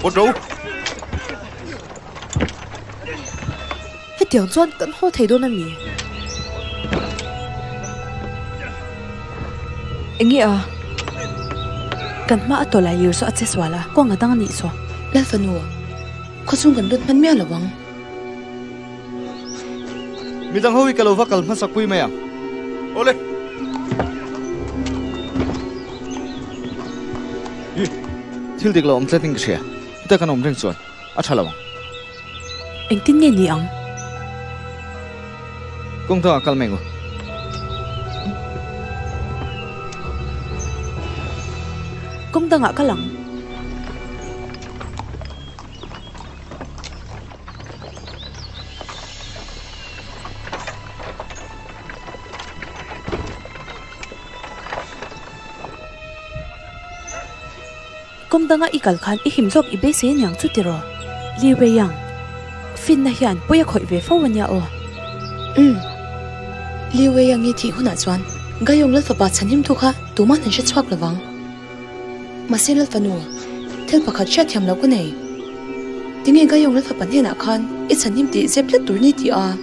Pawt ro. Hetiang chuan kan haw thei dawn a mi? Enge a? Kan hma a tawlai lir chu a che sual a, kawng a dang a nih chu. Lalfanu, khawchhung kan lut hman miah lo ang. Midang ho hi ka lo va kal hmasak pui mai ang. Awle. Ih, thil dik lo awm tlat in ka hria. Heta kan awm reng chuan a tha lo ang. Engtin nge ni ang? Kawng dangah kal mai ngu. Kawng dangah kal ang. Kawng danga i kal khan i him zawk i beisei aniang chu tiraw? Li Weiyang, Finna hian pawi a khawih ve fo ania aw. Umm. Li Weiyang i thih hunah chuan Gayong Lalfapa chhanhimtu kha tuman an hre chhuak lovang. Mahse Lalfanu, thil pakhat hriatthiam loh ka nei. Tinge Gayong Lalfapa hnenah khan i chhanhim tih zep tlat tur ni tih a?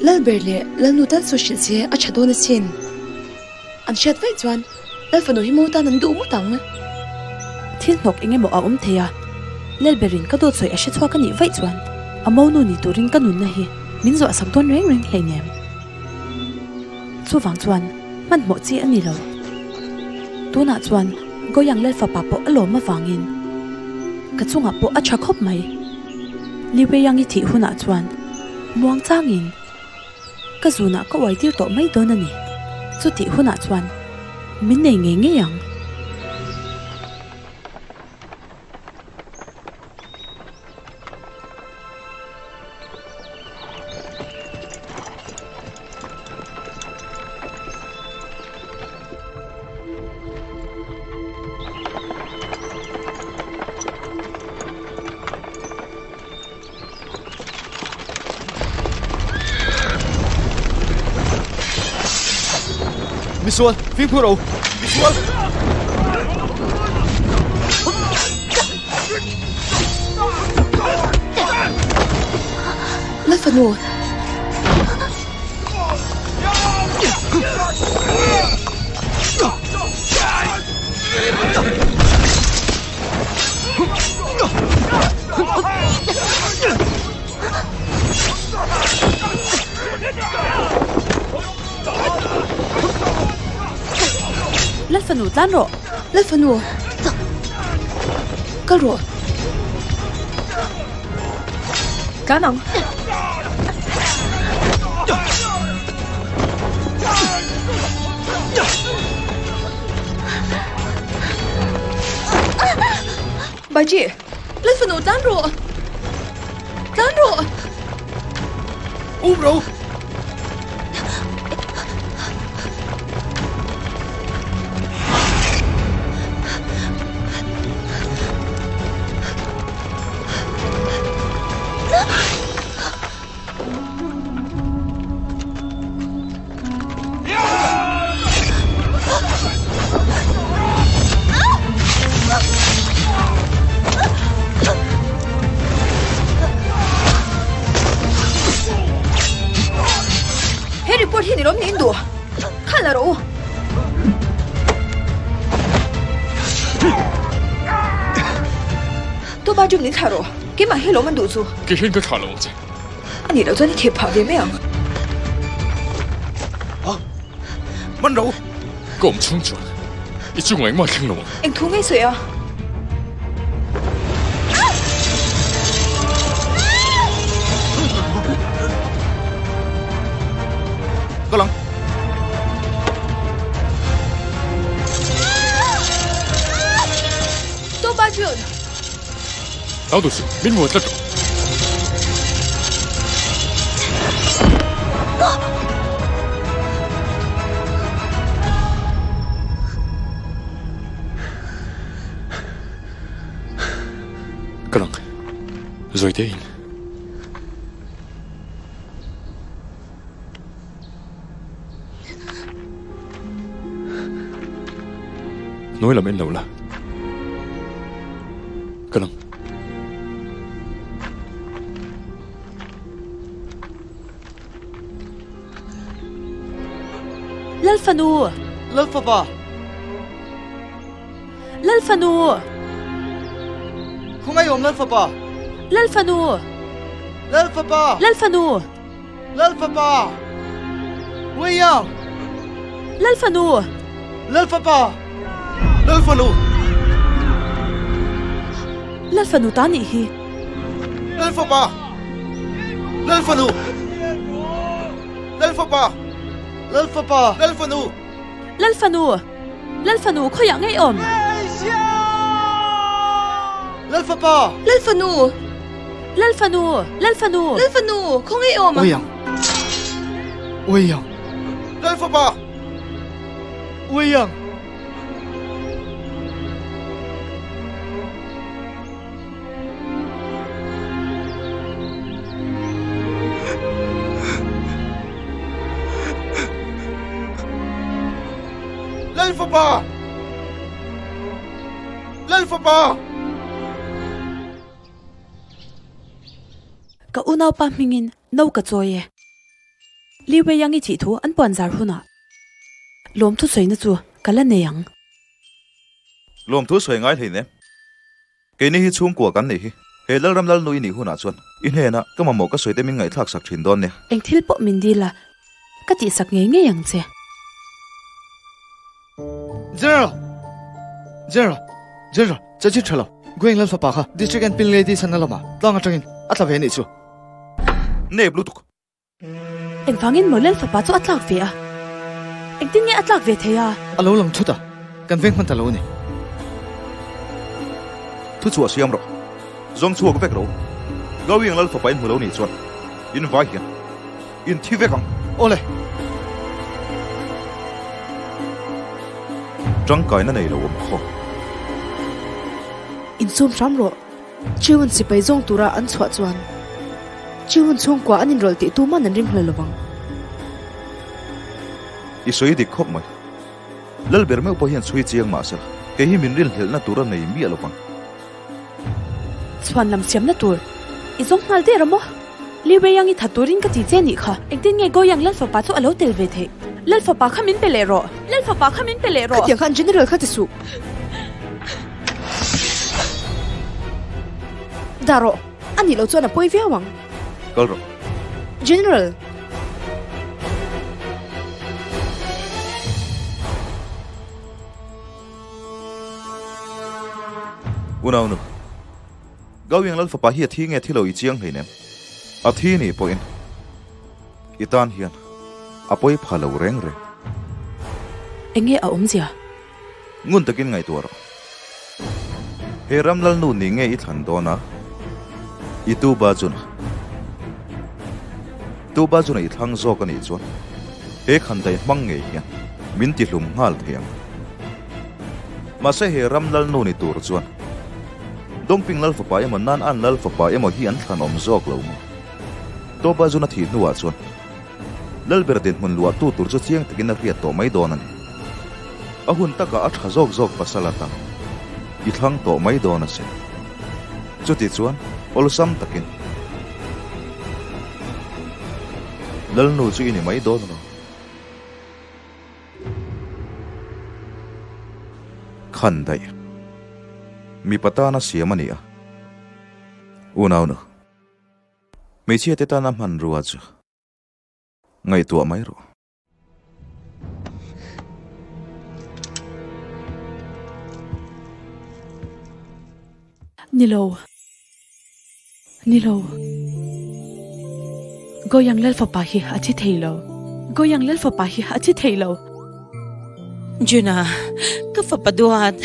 Lalber leh Lalnu tal chu hrilh che a tha dawn asin. An hriat vaih chuan Lalfanu hi mo tan an duh ngawt ang. Thil hnawk eng emaw a awm thei a, Lalberin ka dawt sawi a hre chhuak a nih vaih chuan a monu ni turin ka nunna hi min zuah sak dawn reng reng hleinem. Chuvang chuan hmanhmawh chi a ni lo. Tunah chuan Goyang Lalfapa pawh a lawm avangin ka chungah pawh a tha khawp mai. Li Weiyang-i thih hunah chuan muang changin ka zunah ka uai tir tawh mai dawn a ni. Chutih hunah chuan min nei ngei ngei ang. Misual, fimkhur ro! Misual! Lalfanu! Lalfanu tlan rawh! Lalfanu! Kal rawh! Tlan ang! Baji! Lalfanu tlan rawh! Tlan rawh! Um ro! He report hi ni lawm niin duh kha la rawh u. Tu ba jum ni thla rawh keimah hi lawm an duh chu. Kei hian ka thlah lo ang che. A nih loh chuan i theh phah ve mai ang. Man ro! Ka awm chhung chuan i chungah engmah thleng lo ang. Eng thu ngei sawi a? Ka lang. To ba Jun! Hlau duh suh, min muan tlat rawh. Ka lang, zawi te in. Hnuai lam en lo la. Ka lang. Lalfanu! Lalfapa! Lalfanu! Khawngaih awm Lalfapa! Lalfanu! Lalfapa! Lalfanu! Lalfapa! Weiyang! Lalfanu! Lalfapa! Lalfanu! Lalfanu ta nih hi. Lalfapa! Lalfanu! Lalfapa! Lalfapa! Lalfanu! Lalfanu! Lalfanu khawiah ngei awm? Lalfapa! Lalfanu! Lalfanu! Lalfanu! Lalfanu! Khaw ngei awm? Uiang! Uiang! Lalfapa! Uiang! Lalfapa! Lalfapa! Ka unaupa hmingin no ka chawi e. Li Weiyang i thih thu an puan zar hunah lawmthu sawina chu ka la nei ang. Lawmthu sawi ngai hleinem. Keini hi chhungkua kan nih hi. He Lalram Lalnu i nih hunah chuan i hnenah ka mamawh ka sawi te min ngaihthlak sak thin dawn nia. Eng thil pawh min dil a, ka tihsak ngei ngei ang che. General! General! General! Chachi tha lo. Gweng Lal fapa kha District and Pin Lady chhanna lamah tlang atangin a tla ve anih chu. Nep lutuk. Engvangin maw Lal fapa chu a tlak ve a? Engtin nge a tlak ve thei a? A lo lang thut a, kan veng hman ta lo a ni. Thu chhuah siam rawh. Zawng chhuak vek ro. Gawing Lal fapa in hmu lo nih chuan in vai hian in thi vek ang. Awle. Tangkaina nei lo awm khaw. Insum hram rawh. Chiun sipai zawng tura an chhuah chuan Chiun chhungkua an inrawlh tih tuman an ring hle lovang. I sawi dik khawp mai. Lalber meuh pawh hian chhui chiang mah sela, kei hi min rinhlelhna tur a nei miah lovang. Chhuan lam siamna tur i zawng nghal der a maw? Li Weiyang i that turin ka ti che nih kha. Engtin nge Goyang Lalfapa chu a lo tel ve theih? Lalfapa kha min pe leh rawh! Lalfapa kha min pe leh rawh! Khatiang khan General kha ti suh. Dah rawh, a nih loh chuan a pawi viau ang. Kal rawh. General! Unaunu. Gauiang Lal fapa hi a thi nge thi lo i chiang hleinem. A thi nih pawhin i tan hian a pawi pha lo reng reng. Enge a awmzia? Ngun takin ngaihtuah rawh. He ram Lalnu nih nge i thlan dawn a? I tu ba chuna. Tu ba chuna i thlang zawk a nih chuan he khandai hmang ngei hian min ti hlum nghal thei ang. Mahse he ram Lalnu ni tur chuan Dongping Lal fapa emaw Nan An Lal fapa emaw hi an thlan awm zawk lo maw? Toba zuna thih hnuah chuan Lalber dinhmun luahtu tur chu chiang takin a hriat tawh mai dawn a ni. A hun takah a tha zawk zawk pasal atan i thlang tawh mai dawn a sin. Chuti chuan awlsam takin Lalnu chu i ni mai dawn lo. Khan daih. Mipa tana siam a ni a. Unaunu. Hmeichhia te tana hmanrua chu ngaihtuah mai rawh. Ni lo. Ni lo. Goyang Lal fapa hi a thi thei lo. Goyang Lal fapa hi a thi thei lo. Juna, ka fapa duat.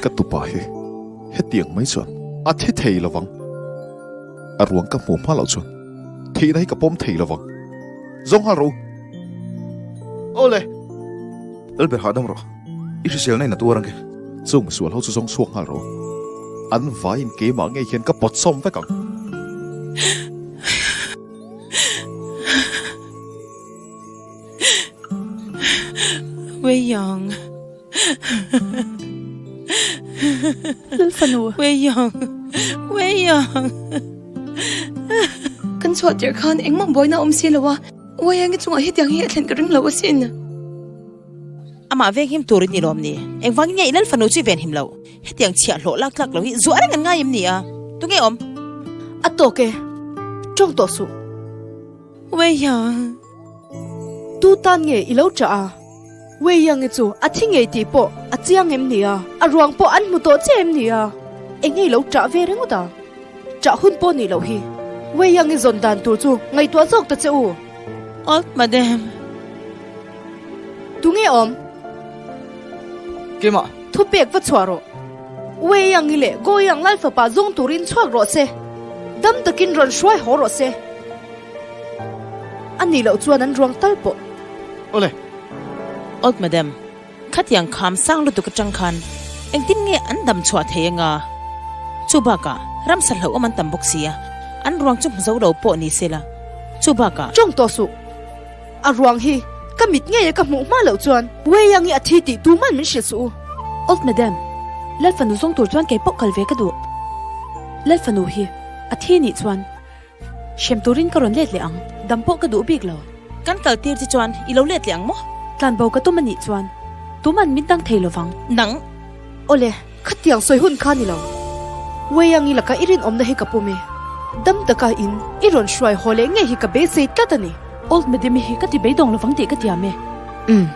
Ka tupa hi hetiang mai chuan a thi thei lovang. A ruang ka hmuh hma loh chuan thihna hi ka pawm thei lovang. Zawng nghal rawh u. Awle. Lalber hahdam rawh. I hriselna in a tuar ang ke. Chung sual ho chu zawng chhuak nghal rawh. An vaiin keimah ngei hian ka pawt sawm vek ang. Wei Yang. Lalfanu. Wei Yang. Wei Yang. Kan chhuah tirh khan engmah buaina a awm si lo a. Uaiangi chungah hetiang hi a thlen ka ring lo asin. Amah venghim tur in ni lawm ni? Engvangin nge i lal fanu chu i venhim loh? Hetiang chhiah hlawh lak tlak lo hi zuah reng an ngai em ni a? Tunge awm? A tawk e. Tawng tawh suh. Weiyang. Tu tan nge i lo chah a? Weiyang-i chu a thi ngei tih pawh a chiang em ni a? A ruang pawh an hmu tawh che em ni a? Eng nge i lo chah ve ringawt a? Chah hun pawh nih loh hi. Weiyang-i zawn dan tur chu ngaihtuah zawk ta che u. Old Madam. Tunge awm? Keimah. Thupek va chhuah rawh. Weiyang-i leh Goyang Lal fapa zawng turin chhuak rawh se. Dam takin rawn hruai haw rawh se. A nih loh chuan an ruang tal pawh. Awle. Old Madam, khatiang kham sang lutuk atang khan engtin nge an dam chhuah thei anga? Chu bakah ramsa hlauhawm an tam bawk si a, an ruang chu hmu zo lo pawh ni se la. Chu bakah. Tawng tawh suh. A ruang hi ka mit ngei a ka hmuh hma loh chuan Weiyang hi a thi tih tuman min hrilh suh u. Old Madam, Lal fanu zawng tur chuan kei pawh kal ve ka duh. Lal fanu hi a thi nih chuan hrem turin ka rawn let leh ang, dam pawh ka duh bik lo. Kan kal tir che chuan i lo let leh ang maw? Tlanbo ka tum a nih chuan tuman min dang thei lovang. Nang. Awle, khatiang sawi hun kha ni lo. Weiyang i laka i rinawmna hi ka pum e. Dam taka in i rawn hruai haw leh ngei hi ka beisei tlat a ni. Old Madam-i hi ka ti beidawng lovang tih ka tiam e. Umm.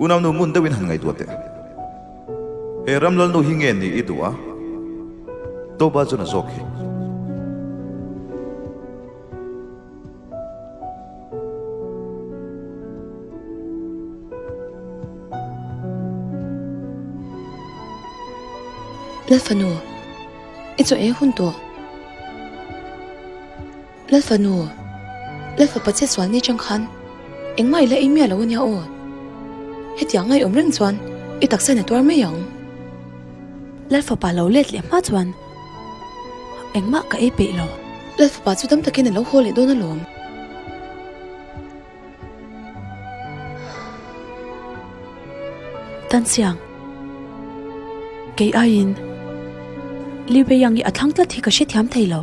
Unau nu ngun deuhin han ngaihtuah teh. He ram lalnu hi nge ni i duh a? Toba chuan a zawk hi. Lalfanu, i chaw ei hun tawh. Lalfanu, Lalfapa che sual ni chang khan engmah i la ei miah lo ania aw. Hetiang ngaiawm reng chuan i taksa in a tuar mai ang. Lalfapa lo let leh hma chuan engmah ka ei peih lo. Lalfapa chu dam takin a lo haw leh dawn alawm. Tan Siang, Kei aiin Liu Beiyang hi a thlang tlat hi ka hrethiam thei lo.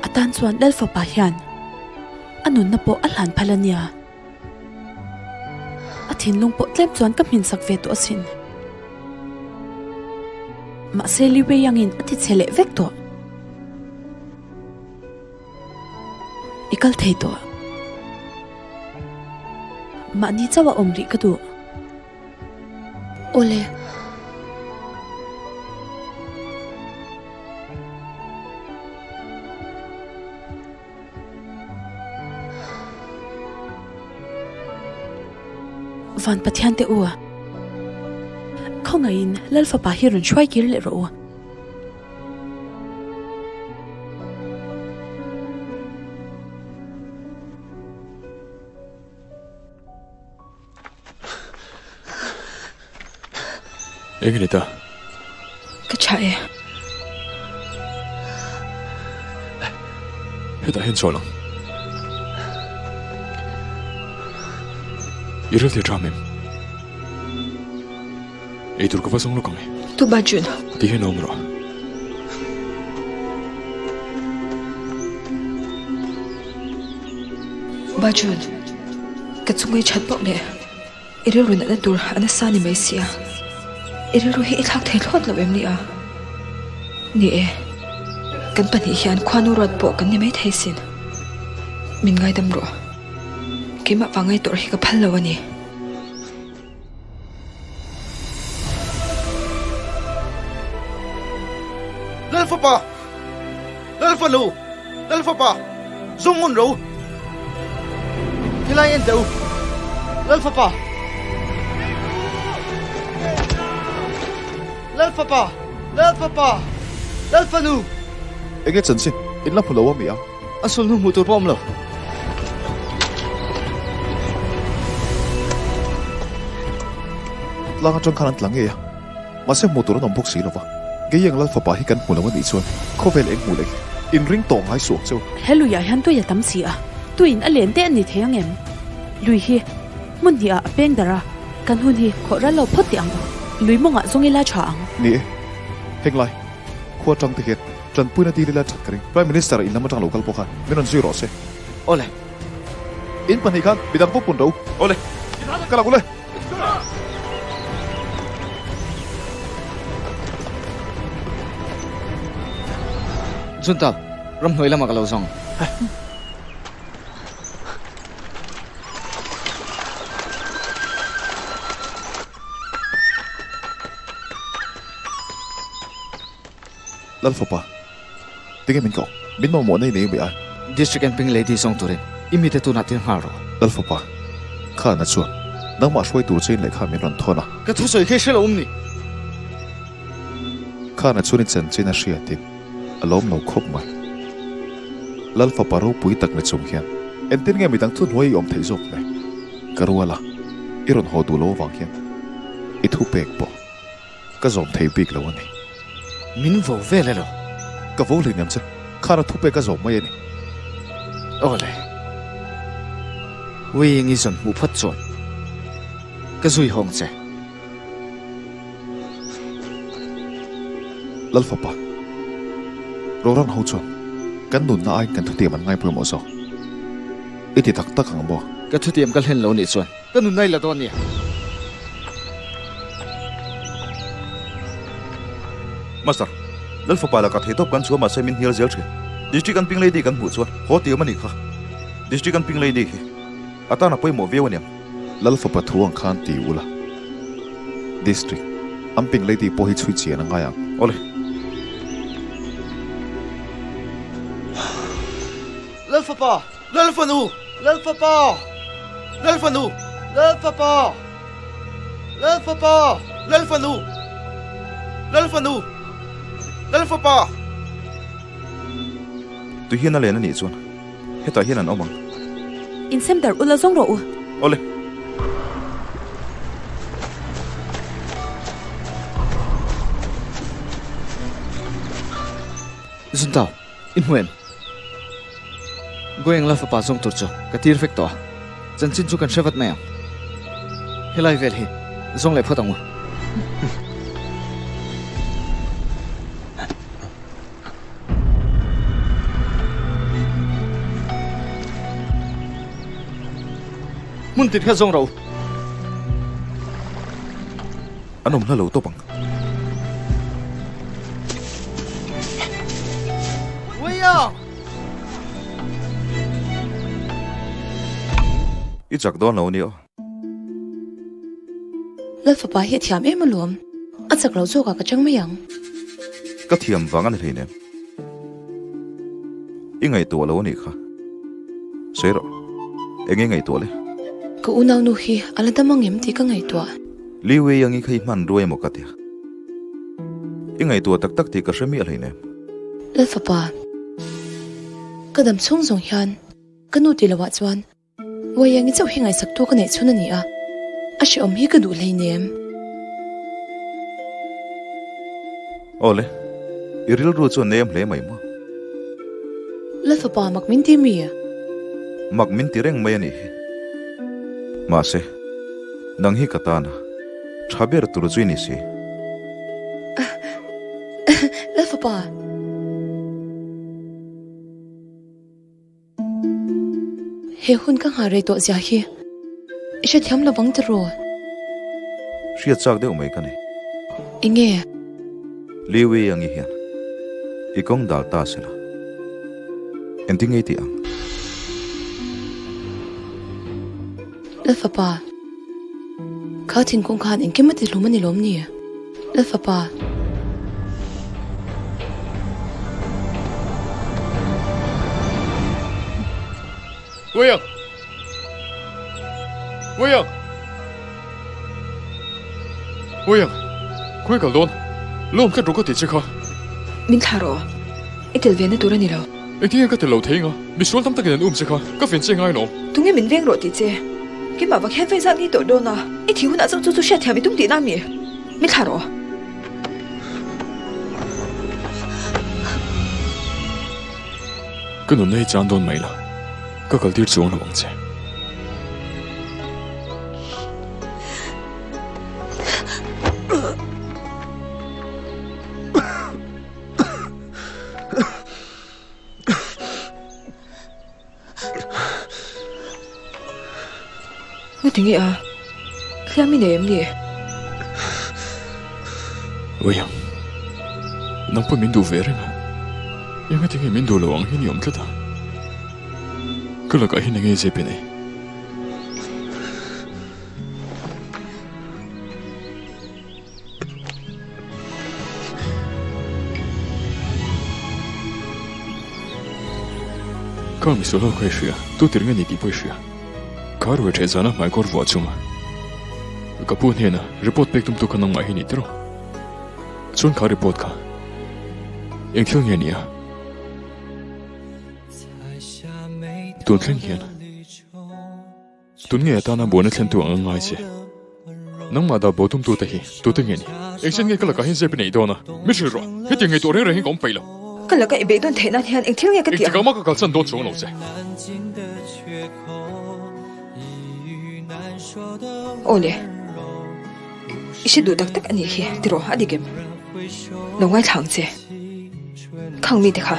A tan chuan Lalfapa hian a nunna pawh a hlan phal a nia. A thinlung pawh tlem chuan ka hmin sak ve tawh asin. Mahse Liu Weiyangin a ti chhe leh vek tawh. I kal thei tawh. Mahni chauh a awm rih ka duh. Awle. Van Pathian te u, khawngaihin Lal Fapa hi rawn hruai kir leh rawh u. Eng ni ta? Ka tha e. Hetah hian chawl ang. I rel thei ṭham em? Eitur ka va zawng lawk ang e. Tu ba Jun. Ti hian awm rawh. Ba Jun, ka chunga i that pauh leh i rilru natna tur a nasa ni mai sia. I rilru hi i thlak thei thlawt lo em ni a? Ni e, kan pahnih hian khuanu ruat pawh kan ni mai thei sin. Min ngaidam rawh. Keimah vangai tawrh hi ka phal lo a ni. Lalfapa! Lalfanu! Lalfapa! Zawng ngun ro! Tilai en teh u! Lalfapa! Lalfapa! Lalfapa! Lalfanu! Enge chanchin? In la hmu lo a mi a? A sulhnu hmuh tur pawh awm lo. Tlang atang khan an tla ngei a, mahse hmuh tur an awm bawk si lo va. Kei ang Lal fapa hi kan hmu lo a nih chuan khawvel eng hmuh leh hi. Inring tawh ngai suh ang che u. He luiah hian tui a tam si a, tuiin a len te a ni thei ang em? Lui hi hmun hnih ah a peng darh a, kan hun hi khawh ral lo phawt teh ang u. Lui mawngah zawng ila tha ang. Ni e, henglai khua atang te hian tanpuina dil ila that ka ring. Prime Minister in lam atang lo kal pawh khan min rawn zui rawh se. Awle. In pahnih khan midang pawh pun ro. Awle. Ka la ule. Junta, ramhnuai lamah ka lo zawng. Lalfapa, tinge min koh? Min mamawh nei nei mai a. District and Pink Lady zawng turin i mite tunah tir nghal rawh. Lalfapa, Khana chuan nangmah hruai tur chein lehkha min rawn thawn a. Ka thusawi khi hre lo um ni. Khana chuan i chanchin a hriatin a lawm lo khawp mai. Lalfapa ropui tak ni chung hian entin nge midang thuhnuai i awm theih zawk le? Ka rual a, i rawn haw duh lo avang hian i thupek pawh. Ka zawm thei bik lo a ni. Min vo vel elo? Ka vo hlei nem che. Khan a thupe ka zawm mai a ni. Awle. Wing i zawn hmuh phawt chuan ka zui hawng che. Lalfapa, Roran ho chuan kan nunna aiin kan thutiam an ngaipawimawh zawk. I ti tak tak ang maw? Ka thutiam ka hlen lo nih chuan Ka nun ai la dawn nia. Master, Lal fapa lakah theitawp kan chhuah mahse min hnial zel thin. District an ping lady kan hmuh chuan haw tiam a nih kha. District an ping lady hi a tan a pawimawh viau aniang. Lal fapa thu ang khan ti ula. District an ping lady pawh hi chhui chian a ngai ang. Awle. Lal fapa! Lal fanu! Lal fapa! Lal fanu! Lal fapa! Lal fapa! Lal fanu! Lal fanu! Lal fapa! Tui hian a len a nih chuan hetah hian an awm ang. Insem darh ula zawng rawh u. Awle. Zuntau, I hmu em? Goeng la fapa zawng tur chu ka tir vek tawh a, chanchin chu kan hre vat mai ang. Helai vel hi zawng leh phawt ang u. Hmun tin kha zawng rawh u. An awm hla lo tawp ang. I chak dawn lo nia. Lal fapa hi a thiam em alawm. A chak lo zawkah ka chang mai ang. Ka thiam vang a ni hleinem. I ngaihtuah lo anih kha. Sawi rawh. Eng nge ngaihtuah le? Ka unaunu hi a la dam ang em tih ka ngaihtuah. Li Wei Yang-i kha i hman ruai emaw ka tia. I ngaihtuah tak tak tih ka hre miah hleinem. Lal fapa, ka dam chhung zawng hian ka nu tih lohah chuan Wei Yang-i chauh hi ngaihsak tu ka neih chhun a ni a, a hrehawm hi ka duh hleinem. Awle, i rilru chu a nem hle mai maw? Lal fapa, mak min ti mi? Mak min ti reng mai a nih hi. Mahse. Nang hi ka tan a, tha ber tur chu i ni si. Lal fapa! He hun ka nghah rei tawh zia hi i hrethiam lo vang tiraw? Hriat chak deuh mai ka ni. Enge? Liwi ang i hian i kawng dal ta sela. Engtin nge i tih ang? Lal fapa, kha thingkung khan engkim a ti hlum a ni lawm ni? Lal fapa. Wayang! Wayang! Wayang! Khawi kal dawn? Lawm tlat rawh ka ti che kha. Min thlah rawh. I tel ve na tur a ni lo. Engtin nge ka tel lo thei nga? Misual tam takin an um che kha, ka ven che ngai lawm. Tunge min veng rawh tih che? Keimah vang hian vei zat ni tawh dawn a, i thih hunah chauh chu chu hriatthiam i tum tihna a mi? Mi thlah rawh. Ka nunna hi chan dawn mai la, ka kaltir chuang lo ang che. Nga tinge a? Hliam i nei em ni? William, nang pawh min duh ve reng a. Enga tinge min duh lo ang hian i awm tlat a? Ka lakah hian enge zep i nei? Ka misual ho kha i hria, tu tir nge ni tih pawh i hria. Kha ruai ṭheh zana hmaikawr vuah chunga ka pu hnena report pek tumtu kha nangmah hi ni tiraw? Chuan kha report kha eng thil nge ni a? Tun thleng hian. Tun nge atana buaina thlentu ang a ngai che? Nangmah dah bo tumtute hi tute nge ni? Engchen nge ka lakah hian zep i neih dawn a? Mi hrilh rawh, hetiang ngaihtuah reng reng hi ka awm peih lo. Ka laka i beidawn theih nan hian eng thil nge ka tih ang? Engtikah mah ka kalsan dawn chuang lo che. Aw le, i hre duh tak tak a nih hi, ti rawh, a dik em? Lo ngaithla ang che. Khang mite kha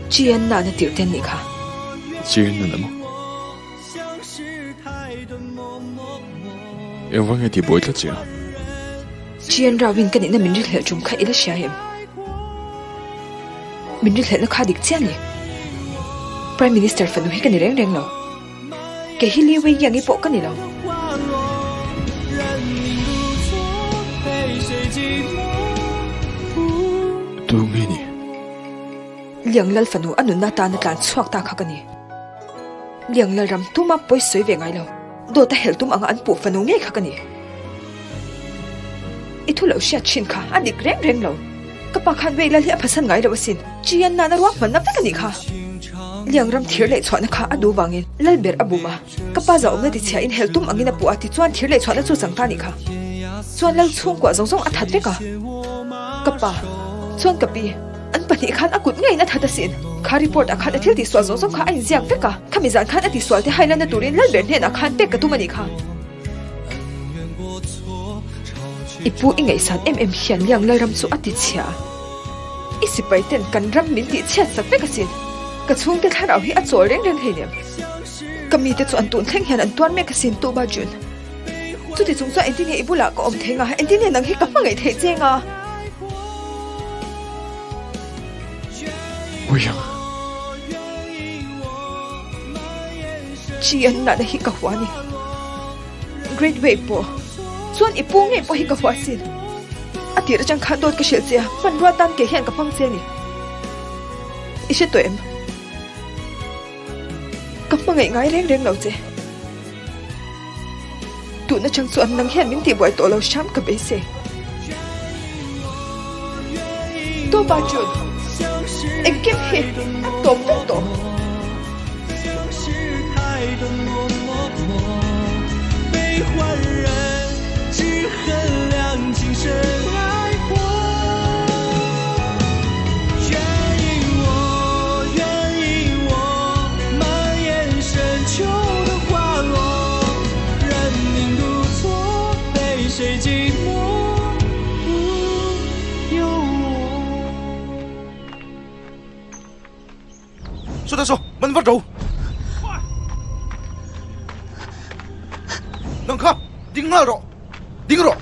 Chian nana tirh te an nih kha. Chian nana maw? Engvang nge tih buai tlat che a? Chian Rauin ka nihna min rilhlelh tum kha i la hria em? Min rilhlelhna kha dik chiah a ni. Prime Minister fanu hi ka ni reng reng lo. Kei hi Li Wei Yang-i pawh ka ni lo. Tu nge ni? Liang Lal fanu a nunna atana tlan chhuak ta kha ka ni. Liang Lal ram tuma pawi sawi ve ngai lo. Dawt a helh tum anga an puh fanu ngei kha ka ni. I thu lo hriat thin kha a dik reng reng lo. Ka pa khan Wei Lal hi a phasan ngai lo asin. Chian nana ruahmanna vek a nih kha. Liang ram thir leh chhuahna kha a duh vangin Lal ber a bum a. Ka pa zahawmna tichhiahin hel tum angin a puh a tichuan thir leh chhuahna chu chang ta a nih kha. Chuan Lal chhungkuah zawng zawng a that vek a. Ka pa chuan ka pi an pahnih khan a kut ngeiin a that asin. Kha report ah khan a thil tihsual zawng zawng kha a inziak vek a. Khami zan khan a tihsual te hailanna turin Lal ber hnenah khan pek ka tum a nih kha. I pu i ngaihsan em em hian Liang Lalram chu a ti chhia a. I sipai ten kan ram min tih chhiat sak vek asin. Ka chhungte thlarau hi a chawl reng reng hleinem. Ka mite chu an tun thleng hian an tuar mek asin Tu Ba Jun. Chuti chung chuan engtin nge i bulah ka awm thei nga, engtin nge nang hi ka hmangaih theih che nga? Uiang. Chi an nahna hi ka hua a ni. Great Way pawh chuan i pu ngei pawh hi ka hua asin. A tir atang khan dawt ka hrilh che a, hmanrua tan ke hian ka hmang che a ni. I hre tawh em? Ka hmangaih ngai reng reng lo che. Tun atang chuan nang hian min tihbuai tawh lo hram ka beisei. Tawpa Jun, engkim hi a tawp vek tawh. Sawta saw, man vat ro! Nang kha, ding nghal rawh! Ding rawh!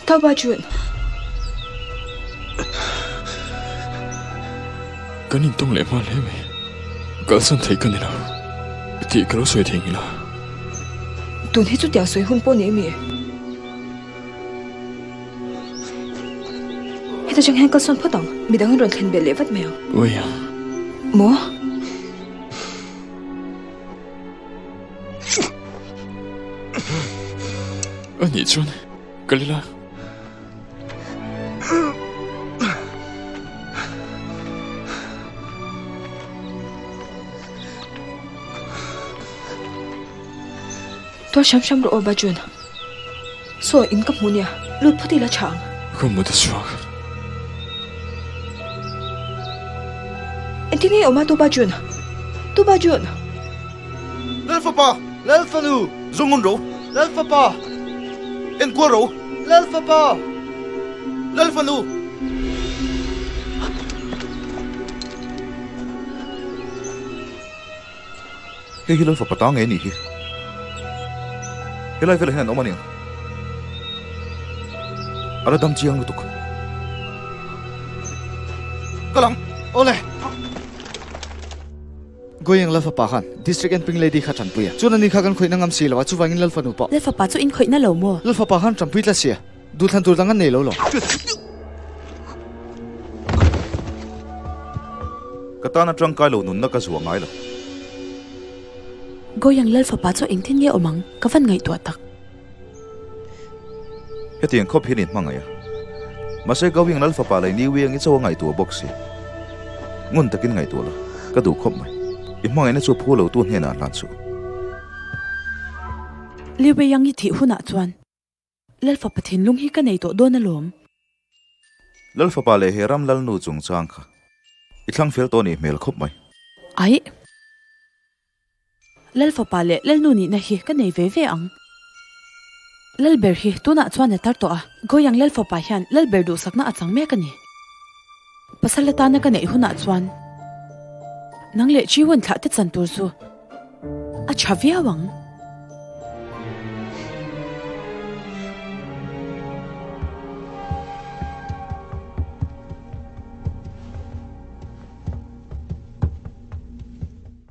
Tao Ba Jun. Kan intawng leh hma hle mai. Kalsan thei ka ni lo tih ka lo sawi thei ngila. Tun hi chutiang sawi hun pawh ni emi? Heta chang hian kalsawn phawt ang, midang in rawn thlen belh leh vat mai ang. Ui. Maw? Anih chuan kal ila. Tual hram hram rawh aw Bajun. Saw in ka hmu nia, lut phawt ila tha ang. Ka mut a chhuak. Engtin nge i awm a Tu Bajun? Tu Bajun! Lalfapa! Lalfanu! Zungun ro! Lalfapa! Enkual ro! Lalfapa! Lalfanu! Hei hi Lalfapa ta ngei anih hi. Helai velah hian an awm a niang. A la dam chiang lutuk. Ka lang! Awle! Goyang Lalfapa khan District Enping Lady kha tanpui a. Chuan ani kha kan khawihna ngam si lo a, chuvangin Lalfanu pawh. Lalfapa chu in khawihna lo maw? Lalfapa khan tanpui tlat sia. Duhthlan tur dang an nei lo lo. Ka tan atangkai lo nunna ka zuah ngai lo. Goyang Lal fapa chu engtin nge awm ang? Ka van ngaihtuah tak. Hetiang khawp hian in hmangaih a. Mahse Goyang Lal fapa leh Niu Yang i cho a ngaihtuah bawk si. Ngun takin ngaihtuah la, ka duh khawp mai. I hmangaihna chu phu lo tu hnenah hlan suh. Liu Yang i thih hunah chuan Lalfapa thinlung hi ka nei tawh dawn alawm. Lalfapa leh he ram lalnu chungchang kha i thlang fel tawh nih hmel khawp mai. Aih. Lalfapa leh lalnu nihna hi ka nei ve ve ang. Lalber hi tunah chuan a tar tawh a, Goyang Lalfapa hian Lalber duhsakna a chang mek a ni. Pasal atana ka neih hunah chuan nang leh Chiwun thlah te chan tur chu A tha viau ang.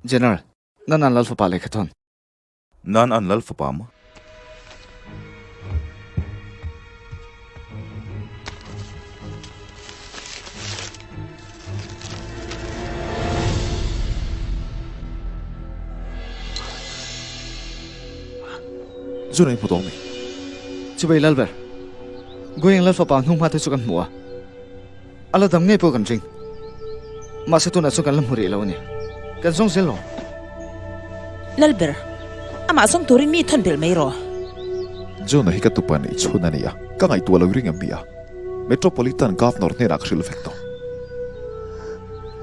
General, Nan an Lal fapa lehkha thawn. Nan an Lal fapa maw? Zu nei hmu tawh mi? Chubei Lalber, Goyang Lal fapa hnung hma te chu kan hmu a, a la dam ngei pawh kan ring. Mahse tunah chuan kan la hmu rih lo a ni. Kan zawng zel lo. Lalber, amah zawng turin mi thawn belh mai rawh. Jona hi ka tupa neih chhun a ni a, ka ngaihtuah lo ring em mi a? Metropolitan Governor hnenah ka hrilh vek tawh.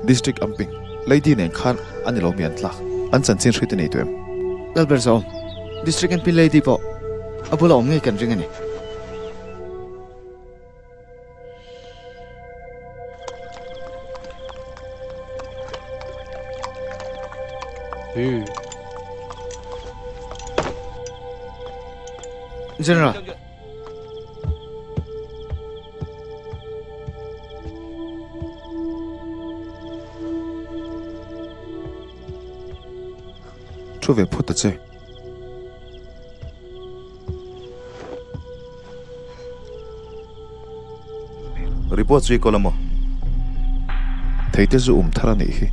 District Amping, Lady nen khan a ni lo mi an tlak, an chanchin hriat i nei tawh em? Lalber Zawm, District Amping Lady pawh a bula awm ngei kan ring a ni. General. Thu ve phawt ta che. Report chu i kawl a maw? Theite zu um thar a nih hi.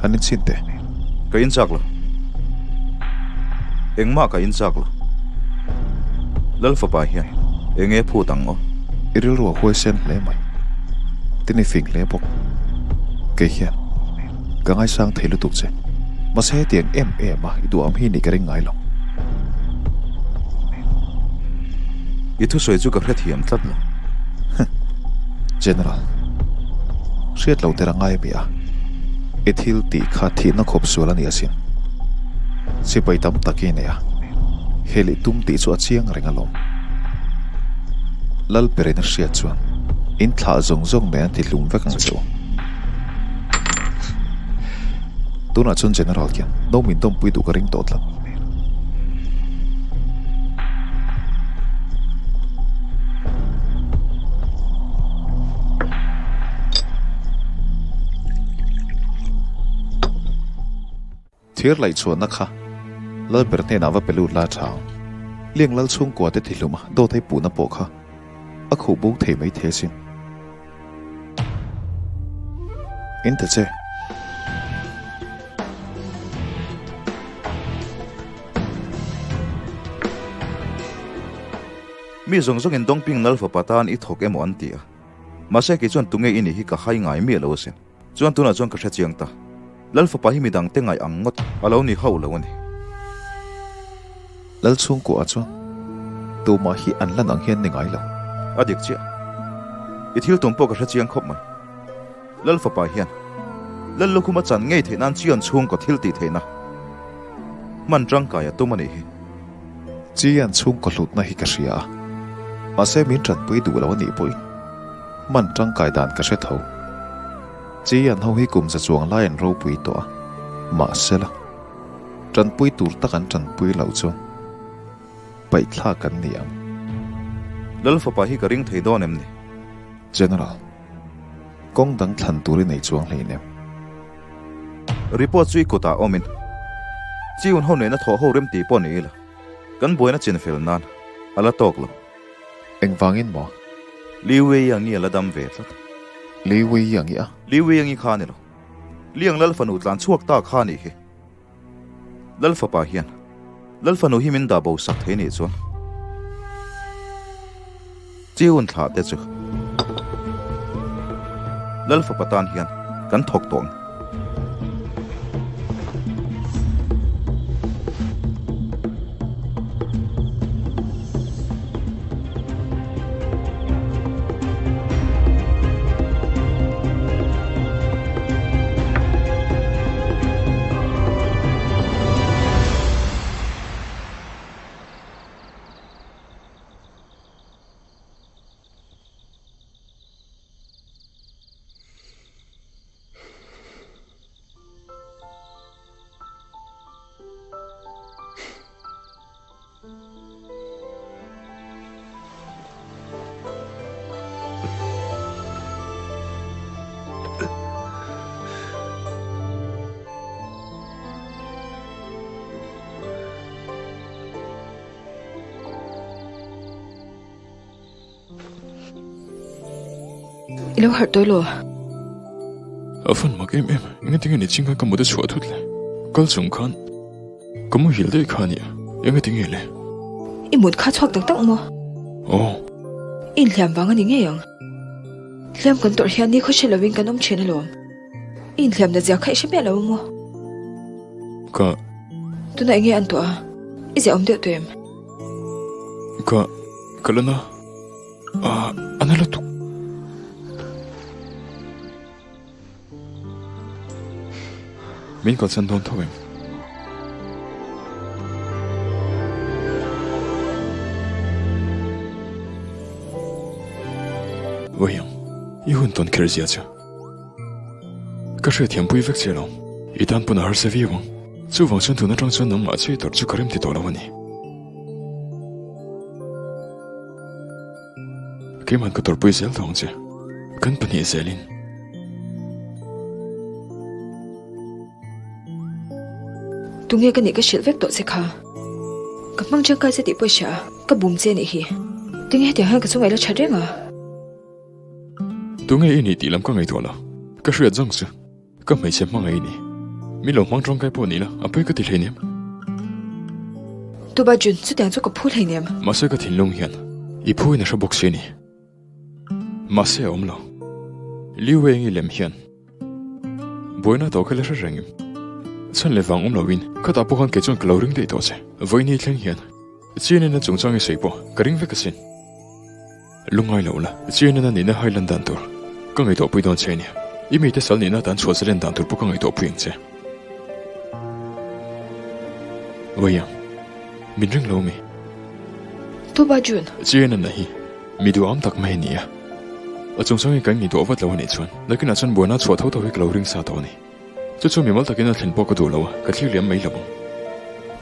Han inchhin teh. Ka inchak lo. Engmah ka inchak lo. Lal fapa hian eng nge phut ang aw? I rilru a huaisen hle mai. Tin i fing hle bawk. Kei hian ka ngaisang thei lutuk che. Mahse hetiang em em a i duham hi nih ka ring ngai lo. I thusawi chu ka hrethiam tlat lo. General, hriat lo ter a ngai mi a, i thil tih kha thihna khawp sual a ni asin. Sipai tam tak i nei a, hel i tum tih chu a chiang reng alawm. Lalperin a hriat chuan in thlah zawng zawng nen an ti hlum vek ang che u. Tunah chuan General khian no min dawmpui duh ka ring tawh tlat. Thir laih chhuahna kha Lalber hnenah va pe lut la tha ang. Liang lal chhungkua te tihlum a dawt hei puhna pawh kha a khuh bo thei mai thei asin. In ta che. Mi zawng zawngin Dongping lal fapa tan i thawk emaw an ti a. Mahse kei chuan tunge i nih hi ka hai ngai miah lo asin. Chuan tunah chuan ka hre chiang ta. Lal fapa hi midang te ngaih ang ngawt a lo ni hauh lo a ni. Lal chhungkuah chuan tumah hi an lan ang hian ni ngai lo. A dik chiah. I thil tum pawh ka hre chiang khawp mai. Lal fapa hian Lal lukhum a chan ngei theih nan Chian chhungkaw thil tih theihna hman tangkai a tum a nih hi. Chian chhungkaw hlutna hi ka hria a, mahse min tanpui duh lo a nih pawhin hman tangkai dan ka hre tho. Chian ho hi kum za chuang lai an ropui tawh a, mahse la, tanpui tur tak an tanpui loh chuan paihthlak an ni ang. Lal fapa hi ka ring thei dawn em ni? General, kawng dang thlan tur i nei chuang hleinem. Report chu i kutah awmin Chiun ho nena thawh ho rem tih pawh ni ila, kan buaina chin fel nan a la tawk lo. Engvangin maw? Liu Weiyangi a la dam ve tlat. Liu Weiyangi a? Liu Weiyangi kha a ni lo. Liang Lal fanu tlan chhuak ta kha a nih hi. Lal fapa hian Lal fanu hi min dah bo sak thei nih chuan Chiun thlah te chu Lal fapa tan hian kan thawk tawh ang. I lo harh tawh elaw? A fan mak em em, engati nge ni ching khan ka mut a chhuah thut le? Kal chung khan ka muhil daih kha a nia, engati nge le? I mut kha chhuak tak tak maw? Aw. I inhliam vang a ni ngei ang. Hliam kan tawrh hian ni khawhre lovin kan awm thin alawm. I inhliam na zia kha i hre miah lo maw? Ka. Tunah enge an tuah a? I ziah awm deuh tawh em? Ka. Ka la na. Ah, a na lutuk. Min kalsan dawn tho em? Vawiang, i hun tawn kher zia chu. Ka hriatthiampui vek che lo. I tan pawn a harsa viau ang. Chuvang chuan tun atang chuan nangmah chei tawrh chu ka rem ti tawh lo a ni. Keimah ka tawrhpui zel tawh ang che. Kan pahnih zelin. Tunge ka nih ka hrilh vek tawh che kha. Ka hmang tangkai che tih pawh i hria a, ka bum che nih hi. Tinge hetiang hian ka chungah i la that reng a? Tunge i nih tih lam ka ngaihtuah lo. Ka hriat zawng chu. Ka hmeichhe hmangaih i ni. Min lo hmang tangkai pawh ni la, a pawi ka ti hleinem. Tuba Jun, chutiang chu ka phu hleinem. Mahse ka thinlung hian i phu in a hre bawk si a ni. Mahse a awm lo. Liu Wei ngi lem hian buaina tawh kha la hre reng em? Chhan leh vang awm loin khatah pawh khan kei chuan ka lo ring daih tawh che. Vawiin hi thleng hian Chian in a chungchang i sawi pawh ka ring vek asin. Lungngai lo la, Chian in a nihna hai lan dan tur ka ngaihtuah pui dawn che ania. I mite sal nihna atan chhuah zalen dan tur pawh ka ngaihtuah pui ang che. Vawiang, min ring lo mi? Tuba Jun. Chian in a hi mi duham tak mai a ni a. A chungchangin kan ngaihtuah vat lo a nih chuan nakinah chuan buaina chhuah tho tho hi ka lo ring sa tawh a ni. Chu chu mimal takin a thlen pawh ka duh lo a, ka thlir liam mai lo ang.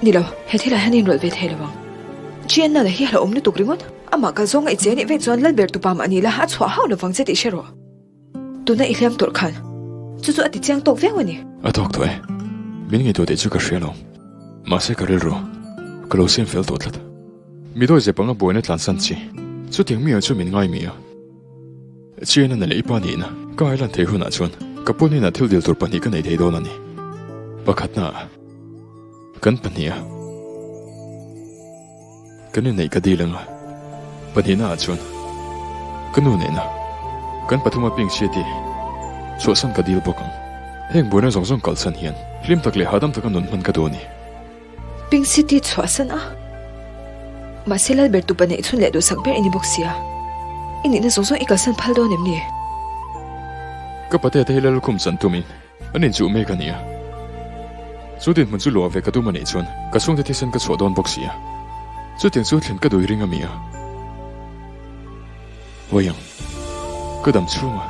Ni lo, he thilah hian inrawlh ve thei lo ang. Chian nana hi a hlauhawm lutuk ringawt. Amah kal zawnga i che nih vek chuan Lalber tupa mah ni la, a chhuah hauh lovang che tih hre rawh. Tuna i hliam tawrh khan chu chu a ti chiang tawk viau a ni. A tawk tawh e. Min ngaihtuah tih chu ka hria lo. Mahse ka rilru ka lo siam fel tawh tlat. Mi dawi zep anga buaina tlansan chi. Chutiang mi ah chu min ngai mi a. Chian a na leh i pa nihna ka hailan theih hunah chuan ka pu hnenah thil dil tur pahnih ka nei thei dawn a ni. Pakhatna ah kan pahniha kan inneih ka dil anga pahnihna ah chuan ka nu nena kan pathuma ping chhiat hi chhuahsan ka dil bawk ang. Heng buaina zawng zawng kalsan hian hlim tak leh hahdam taka nun hman ka duh a ni. Pink City chhuahsan a, mahse Lalber tupa neih chhun leh duhsak ber i ni bawk sia, i nihna zawng zawng i kalsan phal dawn em ni? Ka patea te hi Lallukhum chan tumin an inchuh mek a ni a, chu dinhmun chu luah ve ka tum a nih chuan ka chhungte thisen ka chhuah dawn bawk si a, chutiang chu thlen ka dui ring a mi a. Wayang, ka dam chhung a,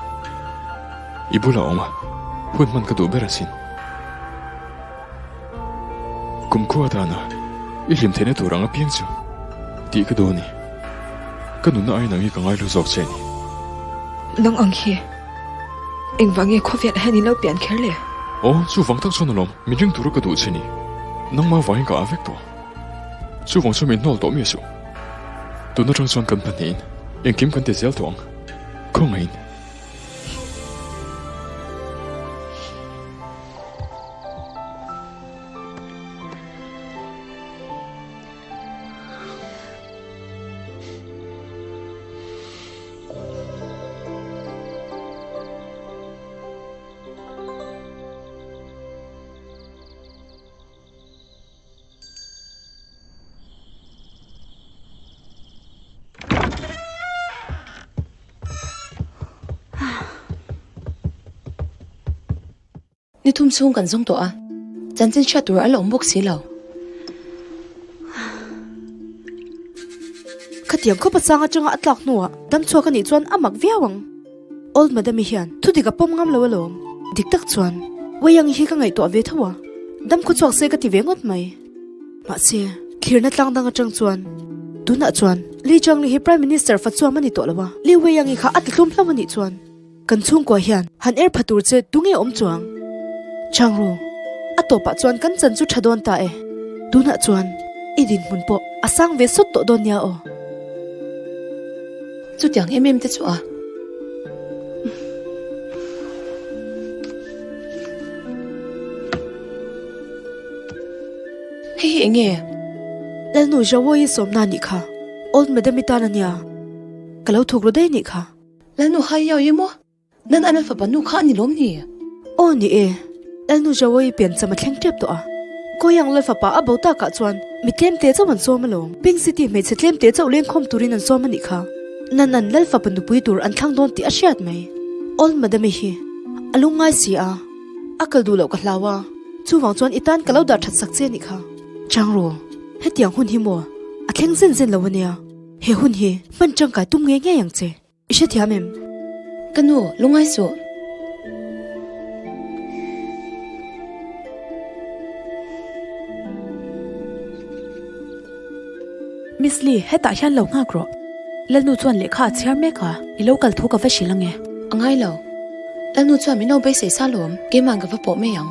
i bulah awm a, hun hman ka duh ber asin. Kumkhua atana i hlim theihna tur ang apiang chu tih ka duh a ni. Ka nunna aiin ang hi ka ngaihlu zawk che a ni. Nang ang hi engvang nge khawvel ah hian in lo pian kher le? Aw, chuvang tak chuan alawm, min ring tura ka duh che ni. Nangmah vangin ka ah vek tawh. Chuvang chu min hnawl tawh miah suh. Tun atang chuan kan pahnihin engkim kan ti zel tawh ang. Khawngaihin. Ni thum chhung kan zawng tawh a, chanchin hriat tur a la awm bawk si lo. Khatiang khawpa sang atanga a tlak hnuah damchhuak a nih chuan a mak viau ang. Old Madam-i hian thudik a pawm ngam lo alawm. Dik tak chuan Wei-ang hi ka ngaihtuah ve tho a, dam khaw chhuak se ka ti ve ngawt mai. Mahse, thlirna tlang dang atang chuan tunah chuan Li Changli hi Prime Minister fa chuam a ni tawh lo a, Li Wei-ang-i kha a tihlum hlauh a nih chuan kan chhungkua hian han er pha tur che tunge awm chuang? Changru, a tawpah chuan kan chan chu tha dawn ta e. Tunah chuan i dinhmun pawh a sang ve sawt tawh dawn nia aw. Chutiang em em te chu a. Hei hi enge? Lalnu Jawoyi sawmna nih kha. Old Madam i tan a nia. Ka lo thuk ru daih nih kha. Lalnu hai yao i maw? Nan an fapa nu kha a ni lawm ni? Aw ni e, Lalnu Jawoyi piancham a thleng tep tawh a. Kawiyang Lal fapa a bo takah chuan mi tlem te chauh an sawm alawm. Pink City hmeichhe tlem te chauh lengkhawm turin an sawm a nih kha. Nan an Lal fapa nupui tur an thlang dawn tih a hriat mai. Old Madam-i hi a lungngai si a, a kal duh loh ka hlau a, chuvang chuan i tan ka lo dah that sak che a nih kha. Changru, hetiang hun hi maw a thleng zen zen lo a nia. He hun hi hman tangkai tum ngei ngei ang che. I hrethiam em? Ka nu, lungai suh. Miss Lee, hetah hian lo nghak rawh. Lalnu chuan lehkha a chhiar mek a, i lo kal thu ka va hrilh ange. A ngai lo. Lalnu chuan min lo beisei sa lawm, keima'n ka va pawh mai ang.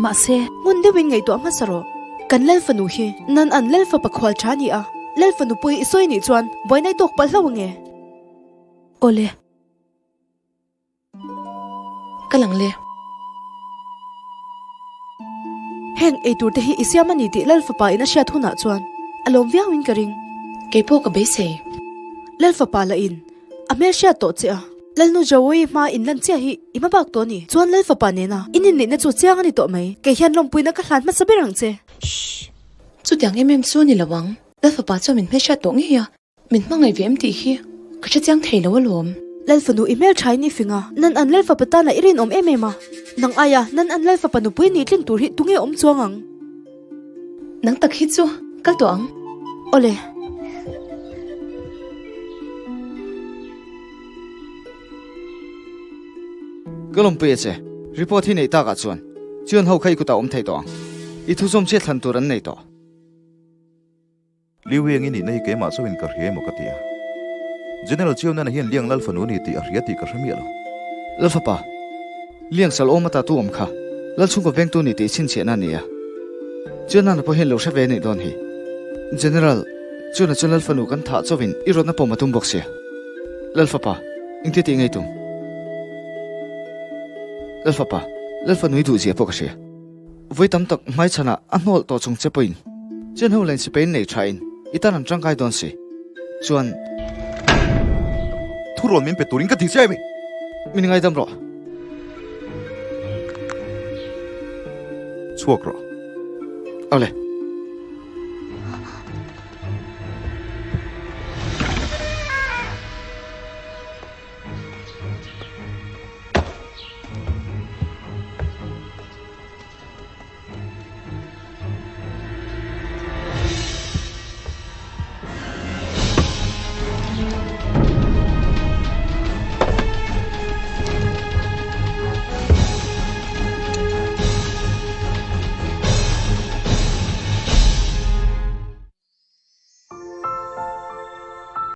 Mahse, ngun deuhin ngaihtuah hmasa rawh. Kan Lal fanu hi nan an Lal fapa khual tha a ni a, Lal fanu pawh hi i sawi nih chuan buaina i tawk palh hlauh ange. Awle. Ka lang le. Heng eitur te hi i siam a ni tih Lal fapa in a hriat hunah chuan a lawm viau in ka ring. Kei pawh ka beisei. Lal fapa lah in a hmel hriat tawh che a. Lalnu Jawoyi hma in lan chiah hi i hma bak tawh a ni. Chuan Lal fapa nena in inneihna chu chiang a ni tawh mai. Kei hian lawmpuina ka hlan hmasa ber ang che. Shh. Chutiang em em chu a ni lo ang. Lal fapa chuan min hmel hriat tawh ngei a. Min hmangaih ve em tih hi ka hre chiang thei lo alawm. Lal fanu i hmel thain i fing a, nan an lal fapa tana i rinawm em em a, nang aia nan an lal fapa nupui nih tlin tur hi tunge awm chuang ang? Nang tak hi chu kal tawh ang. Awle. Ka lawmpui a che, report hi neih takah chuan Chian ho kha i kutah awm thei tawh ang. I thuzawm chiah thlan tur an nei tawh. Liu Weng i nihna hi keimah chauhin ka hria emaw ka ti a. General Chiu Nana hian Liang Lal fanu a ni tih a hria tih ka hre miah lo. Lal fapa, Liang sal awm ata tu awm kha? Lalchhungkaw vengtu ni tih chhinchhiahna a ni a. Chuan pawh hian lo hre ve anih dawn hi. General, Chuna chuan Lalfanu kan thah chauhin i rawtna pawm a tum bawk sia. Lalfapa, engtia tih ngei tum? Lalfapa, Lalfanu i duh zia pawh ka hria. Vawi tam tak hmaichhanah a hnawlh tawh chung che pawhin chuan ho len sipain nei thain i tan an tangkai dawn si. Chuan. Thurawn min pe turin ka ti che mi. Min ngaidam rawh. Chhuak rawh. Awle.